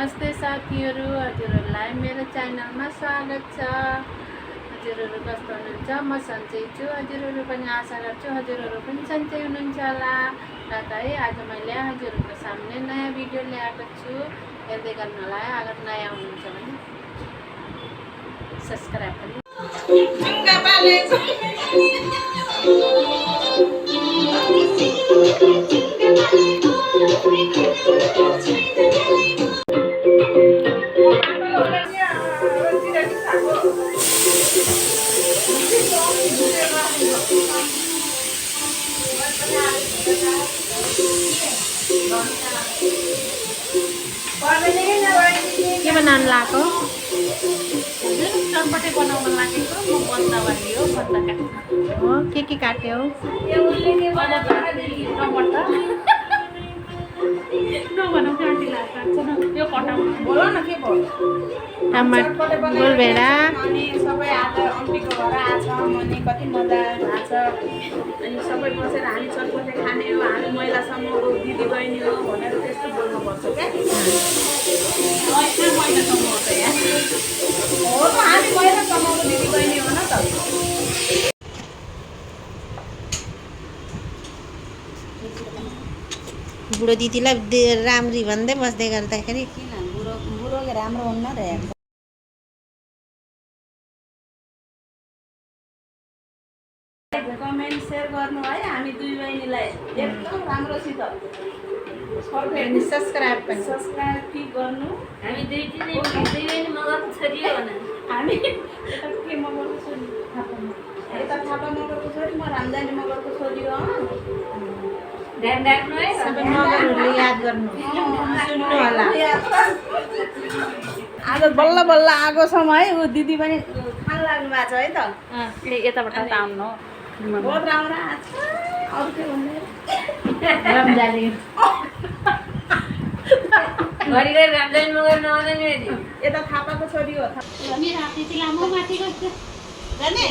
नमस्ते साथीहरू, हजुरहरूलाई मेरो च्यानलमा स्वागत छ। हजुरहरू कस्तो हुनुहुन्छ? म सन्चै छु। हजुरहरू पनि आशा गर्छु हजुरहरू पनि सन्चै हुनुहुन्छ होला। र त है आज मैले हजुरहरूको सामने नयाँ भिडियो ल्याएको छु, हेर्दै गर्नु होला। अगर नयाँ हुनुहुन्छ भने सब्स्क्राइब पनि के बनाउनु लाग्यो? चटपटे बनाउन लागेको म बन्द भन्यो बन्द काट्नु हो के काट्यो? टमाटर नभनौँ काटी लाग्छ न त्यो कटाउनु बोल न के भयो? टमाटर गोलभेडा अनि सबै आज अम्बीको घर आछ अनि कति मजा आछ। अनि सबै बसेर हामी चटपटे खाने हो, हामी महिला समूहको दिदी बहिनी हो भनेर त्यस्तो बोल्नुपर्छ क्या। महिना समूह त यहाँ हो त हामी महिला समूहको दिदी बहिनी हो न त। बुढो दिदीलाई राम्री भन्दै बस्दै गर्दाखेरि किन बुढोले राम्रो हुन्न र कमेन्ट सेयर गर्नु है हामी दुई बहिनीलाई एकदम राम्रोसित अनि सब्स्क्राइब पनि सब्स्क्राइब क्लिक गर्नु। हामी दुई बहिनी मगरको छोरी हो भने हामी यता के मगरको छोरी यता थापा मगरको छोरी, म रामजानी मगरको छोरी हो। ध्यान राख्नु है सबै मगरहरूले याद गर्नु सुन्नु होला। आज बल्ल बल्ल आएको छौँ है। ऊ दिदी पनि खान लाग्नु भएको छ है त। यताबाट त आउनु बहुत राम्रो आज अरू के भन्ने रमजाली घरिघरि राम्ररी मगर नआउँदैन यता थापाको छोरी हो। मेरो हात यति लामो माथि गर्छ जाने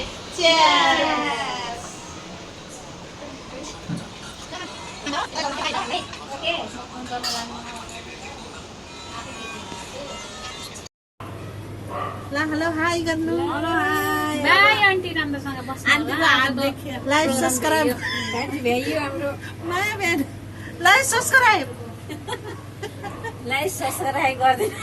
ल हेलो हाई गर्नु बाई आन्टी राम्रोसँग बस्नु आन्टीको हात देख्यो लाइभ सब्स्क्राइब नयाँ बिहान लाइभ सब्स्क्राइब लाइक सब्स्क्राइब गरिदिनु